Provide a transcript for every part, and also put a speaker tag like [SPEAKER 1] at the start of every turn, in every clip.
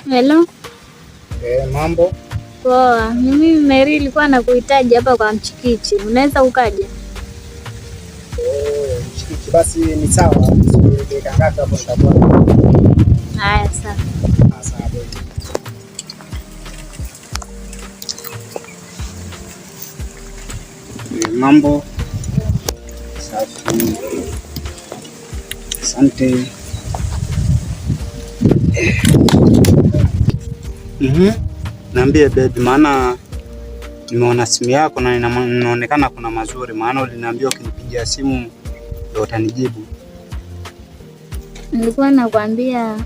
[SPEAKER 1] Hello.
[SPEAKER 2] Mambo.
[SPEAKER 1] Poa. Mimi Mary ilikuwa nakuhitaji hapa kwa mchikichi. Unaweza ukaja?
[SPEAKER 2] Mchikichi basi ni sawa. Dakika ngapi hapo nitakuwa?
[SPEAKER 1] Haya, sawa.
[SPEAKER 2] Sawa. Mambo. Safi. Asante. Niambie baby, maana nimeona simu yako na inaonekana kuna mazuri, maana uliniambia ukinipigia simu ndio utanijibu.
[SPEAKER 1] Nilikuwa nakwambia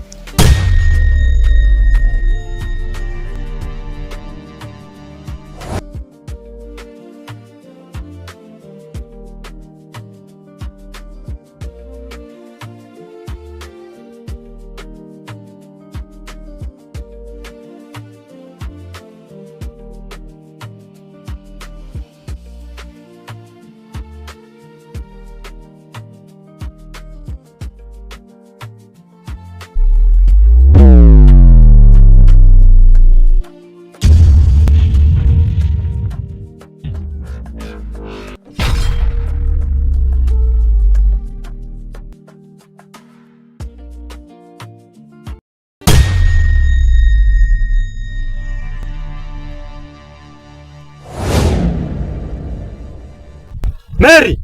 [SPEAKER 3] Mary,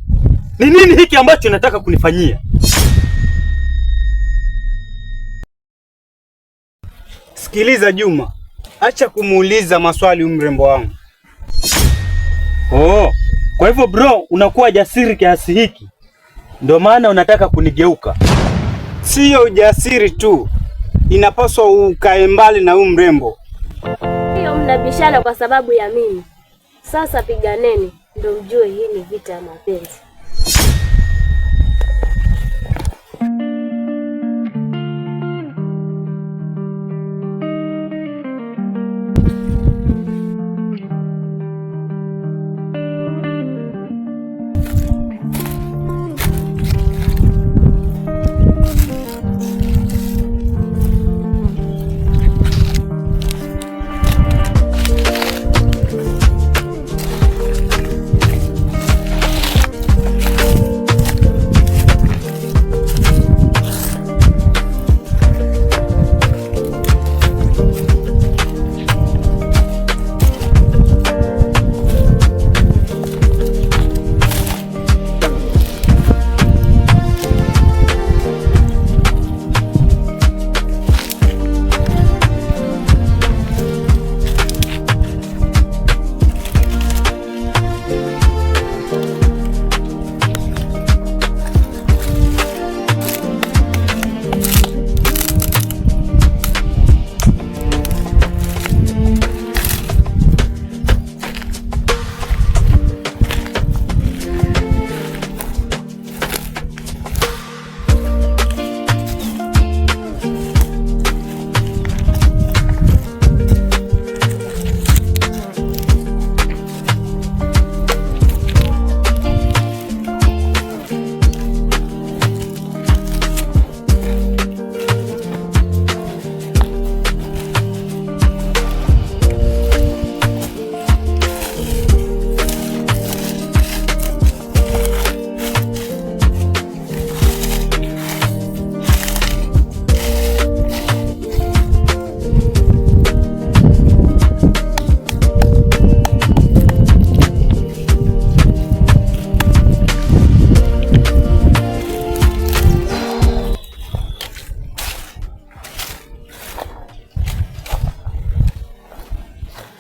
[SPEAKER 3] ni nini hiki ambacho unataka kunifanyia?
[SPEAKER 2] Sikiliza Juma, acha kumuuliza maswali mrembo wangu.
[SPEAKER 3] Oh, kwa hivyo bro, unakuwa jasiri kiasi hiki, ndio maana unataka kunigeuka?
[SPEAKER 2] Siyo ujasiri tu, inapaswa ukae mbali na huyu mrembo.
[SPEAKER 4] Hiyo mnabishana kwa sababu ya mimi. Sasa piganeni ndio mjue hii ni vita ya mapenzi.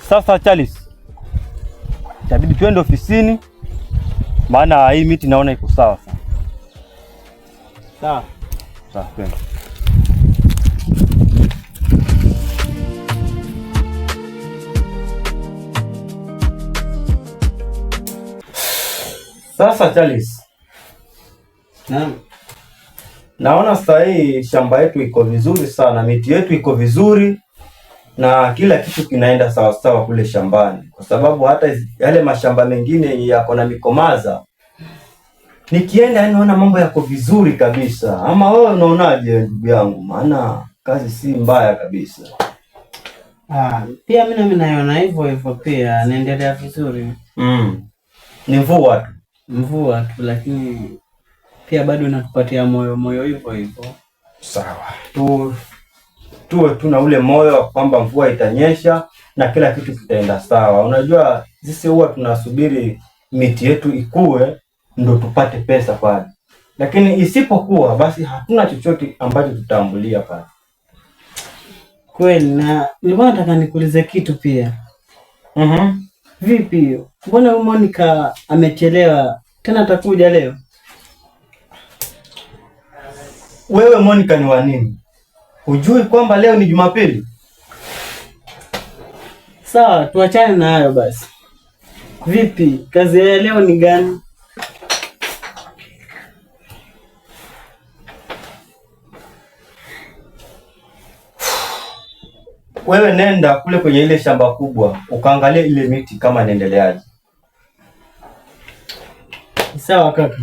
[SPEAKER 3] Sasa Charles, itabidi tuende ofisini, maana hii miti naona iko sawa sana.
[SPEAKER 2] Sawa.
[SPEAKER 3] Sawa, twende. Sasa Charles,
[SPEAKER 2] Naam.
[SPEAKER 3] naona sasa hii shamba yetu iko vizuri sana, miti yetu iko vizuri na kila kitu kinaenda sawasawa kule shambani, kwa sababu hata yale mashamba mengine yako na mikomaza, nikienda yani naona mambo yako vizuri kabisa. Ama wewe unaonaje ndugu yangu? Maana kazi si mbaya kabisa.
[SPEAKER 5] Ah, pia mimi nami naiona hivyo hivyo pia, naendelea vizuri.
[SPEAKER 3] Ni mvua tu.
[SPEAKER 5] Mvua tu, lakini pia bado inatupatia moyo moyo hivyo hivyo.
[SPEAKER 3] Sawa. Tuwe tu na ule moyo wa kwamba mvua itanyesha na kila kitu kitaenda sawa. Unajua sisi huwa tunasubiri miti yetu ikue ndo tupate pesa pale, lakini isipokuwa basi hatuna chochote ambacho tutaambulia pale.
[SPEAKER 5] Kweli, na nilikuwa nataka nikuulize kitu pia. Vipi, mbona huyu Monica amechelewa tena, atakuja leo?
[SPEAKER 3] Wewe Monica ni wa nini? Hujui kwamba leo ni Jumapili?
[SPEAKER 5] Sawa, tuachane na hayo basi. Vipi, kazi ya leo ni gani?
[SPEAKER 3] Wewe nenda kule kwenye ile shamba kubwa ukaangalie ile miti kama inaendeleaje.
[SPEAKER 5] Sawa kaka.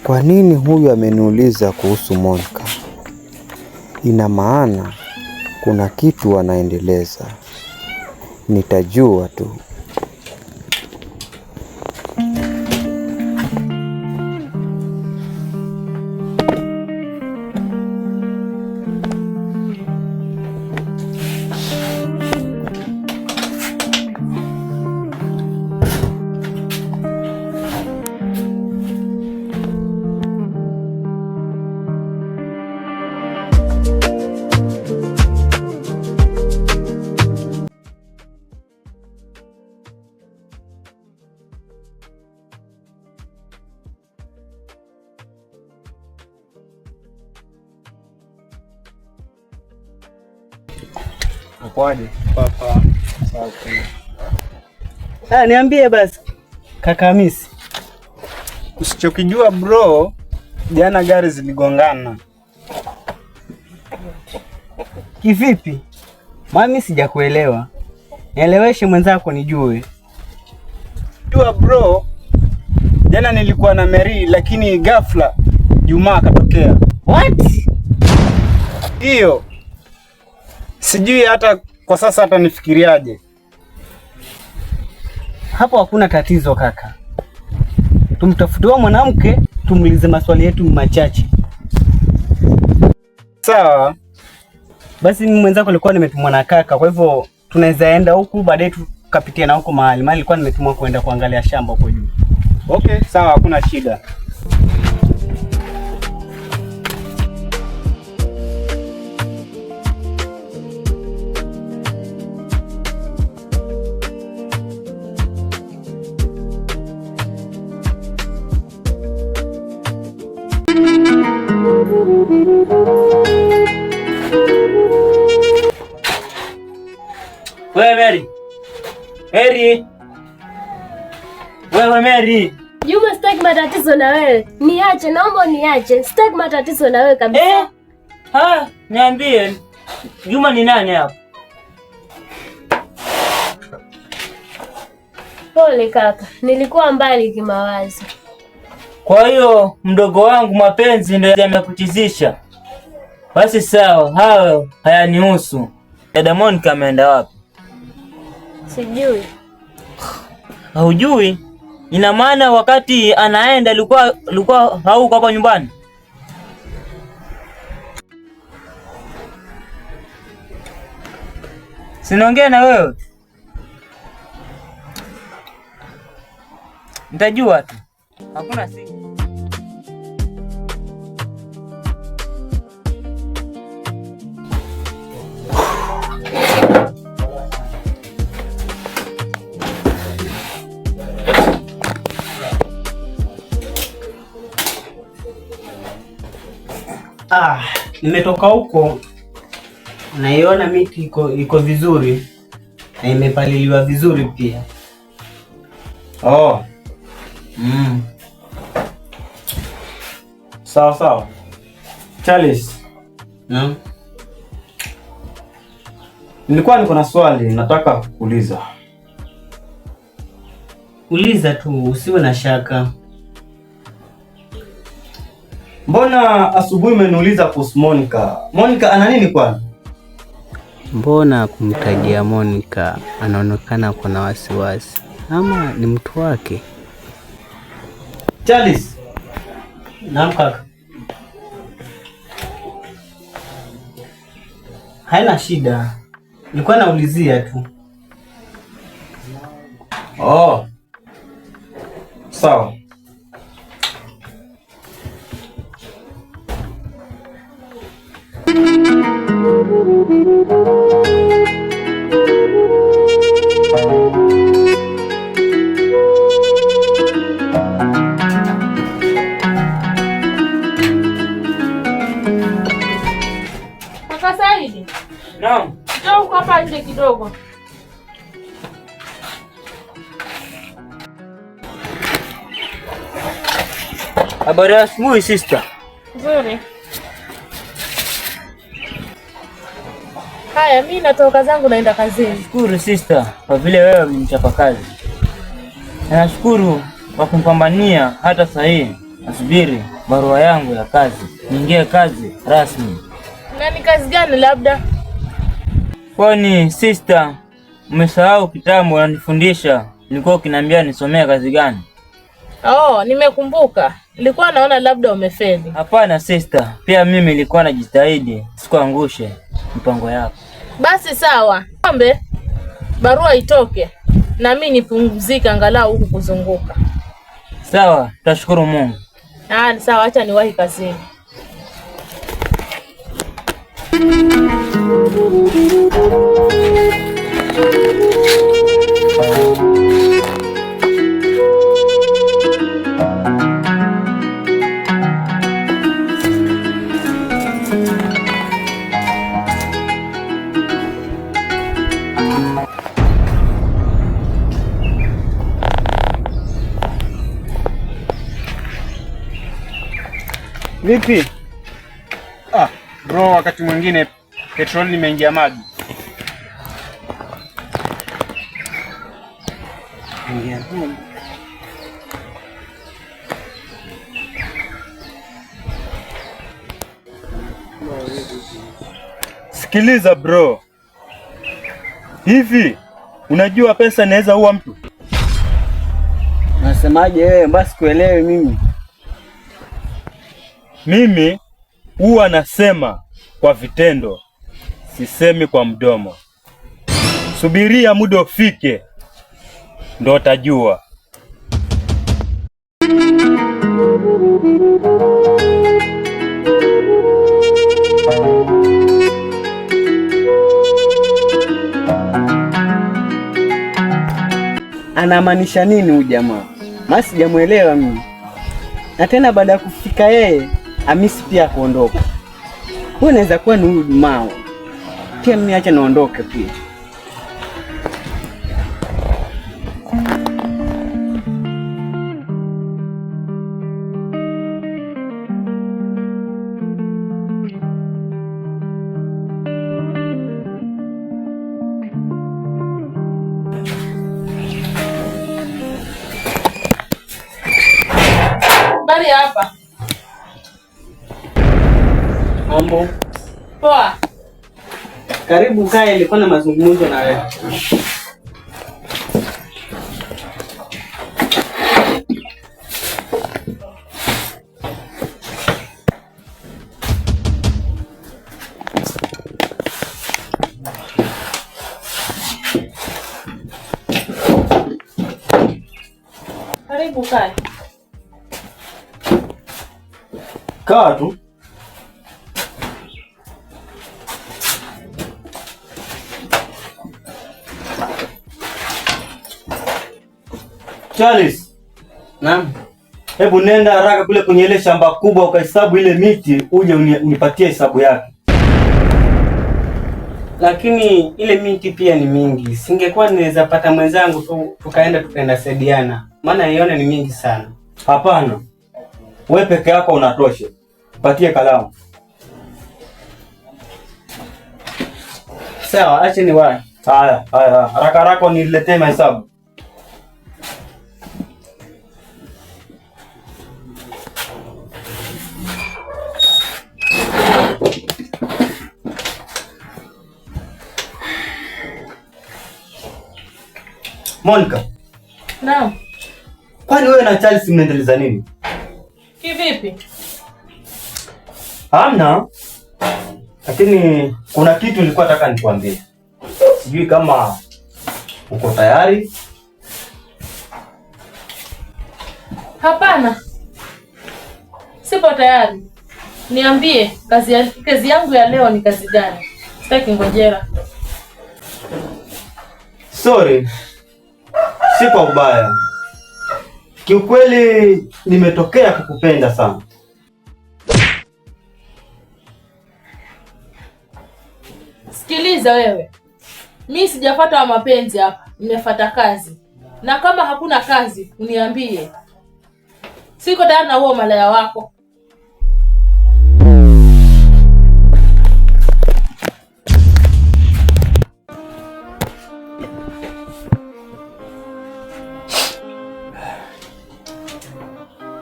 [SPEAKER 6] Kwa nini huyu ameniuliza kuhusu Monica? Ina maana kuna kitu anaendeleza. Nitajua tu.
[SPEAKER 2] Ukoaje? Papa. Safi.
[SPEAKER 5] Ah, niambie basi kaka Hamisi.
[SPEAKER 2] Usichokijua bro, jana gari ziligongana.
[SPEAKER 5] Kivipi? Mami sijakuelewa. Nieleweshe mwenzako nijue.
[SPEAKER 2] Jua bro, jana nilikuwa na Mary lakini ghafla Juma akatokea.
[SPEAKER 5] What?
[SPEAKER 2] Hiyo sijui hata kwa sasa hata nifikiriaje.
[SPEAKER 5] Hapo hakuna tatizo kaka. Tumtafute huyo mwanamke tumuulize maswali yetu machache.
[SPEAKER 2] Sawa.
[SPEAKER 5] Basi mimi mwenzako alikuwa nimetumwa na kaka, kwa hivyo tunaweza enda huku baadaye tukapitia na huko mahali. Mahali nilikuwa nimetumwa kuenda kuangalia shamba huko juu.
[SPEAKER 2] Okay, sawa, hakuna shida.
[SPEAKER 7] Wewe Mary. Mary. Wewe Mary.
[SPEAKER 4] Juma, sitaki matatizo na wewe. Niache, naomba niache. Sitaki matatizo na wewe kabisa.
[SPEAKER 7] Ha, niambie. Juma ni nani hapa?
[SPEAKER 4] Pole kaka, nilikuwa mbali kimawazo.
[SPEAKER 7] Kwa hiyo mdogo wangu mapenzi ndio yamekuchizisha. Basi sawa, hayo hayanihusu. Dada Monica ameenda wapi?
[SPEAKER 4] Sijui.
[SPEAKER 7] Haujui? Ina maana wakati anaenda alikuwa hauko hapa nyumbani? Sinaongea na wewe. Nitajua tu. Hakuna siku.
[SPEAKER 5] Ah, nimetoka huko naiona miti iko vizuri na imepaliliwa vizuri pia.
[SPEAKER 3] Oh,
[SPEAKER 5] Mm.
[SPEAKER 3] sawa sawa. Charles,
[SPEAKER 5] No?
[SPEAKER 3] nilikuwa niko na swali nataka kukuuliza.
[SPEAKER 5] Uliza tu, usiwe na shaka.
[SPEAKER 3] Mbona asubuhi umeniuliza kuhusu Monica? Monica ana nini kwani?
[SPEAKER 5] Mbona kumtajia Monica anaonekana kuna wasiwasi, ama ni mtu wake?
[SPEAKER 3] Charles.
[SPEAKER 5] Naam kaka. Haina shida, nilikuwa naulizia tu.
[SPEAKER 3] Oh. Sawa.
[SPEAKER 8] Kaka Saidi,
[SPEAKER 7] Naam.
[SPEAKER 8] njoo huko hapa nje kidogo.
[SPEAKER 7] Habari ya asubuhi sister.
[SPEAKER 8] Nzuri. Haya, mi natoka zangu naenda kazini.
[SPEAKER 7] Shukuru sister kwa vile wewe ni mchapakazi. Na nashukuru kwa kumpambania hata saa hii. Nasubiri barua yangu ya kazi, niingie kazi rasmi.
[SPEAKER 8] Na ni kazi gani labda?
[SPEAKER 7] Kwani sister, umesahau kitambo unanifundisha, nilikuwa ukiniambia nisomee kazi gani?
[SPEAKER 8] Oh, nimekumbuka. Nilikuwa naona labda umefeli.
[SPEAKER 7] Hapana sister, pia mimi nilikuwa najitahidi sikuangushe mpango yako.
[SPEAKER 8] Basi sawa, ombe barua itoke na mi nipumzike angalau huku kuzunguka.
[SPEAKER 7] Sawa, tashukuru Mungu.
[SPEAKER 8] Ah, ni sawa, acha niwahi kazini.
[SPEAKER 2] Vipi? Ah, bro, wakati mwingine petroli nimeingia maji.
[SPEAKER 3] Sikiliza bro. Hivi unajua pesa inaweza ua mtu?
[SPEAKER 5] Nasemaje wewe? Basi kuelewi mimi.
[SPEAKER 3] Mimi huwa nasema kwa vitendo, sisemi kwa mdomo. Subiria muda ufike, ndo utajua.
[SPEAKER 5] Anamaanisha nini huyu jamaa? Maana sijamuelewa mimi. Na tena baada ya kufika yeye, Hamisi pia kuondoka. Huyu anaweza kuwa ni huyu Jumao. Pia mimi acha niondoke pia.
[SPEAKER 8] Habari ya hapa.
[SPEAKER 5] Mambo.
[SPEAKER 8] Poa.
[SPEAKER 5] Karibu kae, nilikuwa na mazungumzo na wewe.
[SPEAKER 8] Karibu kae.
[SPEAKER 3] Kaa tu. Charles,
[SPEAKER 5] Naam.
[SPEAKER 3] hebu nenda haraka kule kwenye ile shamba kubwa ukahesabu ile miti uje unipatie hesabu yake.
[SPEAKER 5] Lakini ile miti pia ni mingi. Singekuwa ninaweza pata mwenzangu tu tukaenda saidiana. Maana ione ni mingi sana.
[SPEAKER 3] Hapana, we peke yako unatosha. Patie kalamu.
[SPEAKER 5] Sawa, acha ni wahi.
[SPEAKER 3] Haya, haya, haraka haraka uniletee mahesabu. Monica.
[SPEAKER 8] Naam.
[SPEAKER 3] Kwani wewe na Charles mnaendeleza nini?
[SPEAKER 8] Kivipi?
[SPEAKER 3] Hamna. Lakini kuna kitu nilikuwa nataka nikwambie. Sijui kama uko tayari.
[SPEAKER 8] Hapana, sipo tayari. Niambie, kazi yangu ya leo ni kazi gani? Sitaki ngojera.
[SPEAKER 3] Sorry, si kwa ubaya. Kiukweli nimetokea kukupenda sana.
[SPEAKER 8] Sikiliza wewe, mi sijafuata wa mapenzi hapa, nimefuata kazi, na kama hakuna kazi uniambie. Siko tayari na huo malaya wako.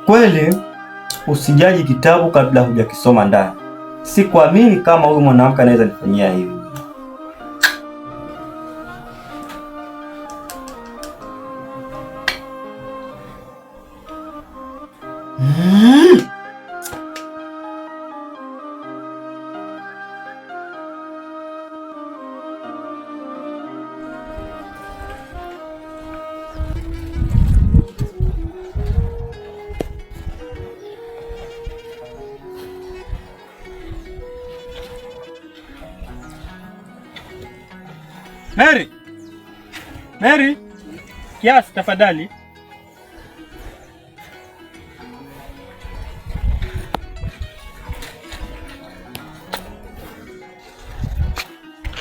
[SPEAKER 3] Kweli usijaji kitabu kabla hujakisoma ndani. Sikuamini kama huyu mwanamke anaweza nifanyia hivi.
[SPEAKER 9] Mary, Mary, kiasi tafadhali.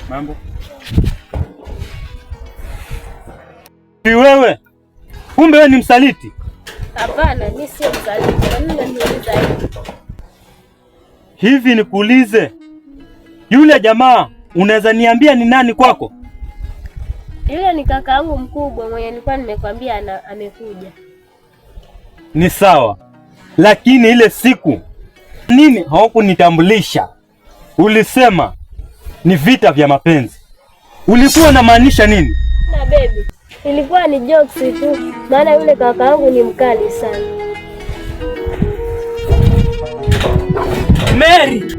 [SPEAKER 9] Mambo
[SPEAKER 3] ni wewe, kumbe wewe ni msaliti.
[SPEAKER 4] Hapana, mimi sio msaliti. Kwa nini unaniuliza hivi?
[SPEAKER 3] Hivi nikuulize, yule jamaa unaweza niambia ni nani kwako?
[SPEAKER 4] Yule ni kaka yangu mkubwa mwenye nilikuwa nimekwambia amekuja.
[SPEAKER 3] Ni sawa, lakini ile siku nini hawakunitambulisha? Ulisema ni vita vya mapenzi, ulikuwa unamaanisha nini?
[SPEAKER 4] Na baby, ilikuwa ni jokes tu, maana yule kaka yangu ni mkali sana.
[SPEAKER 9] Mary.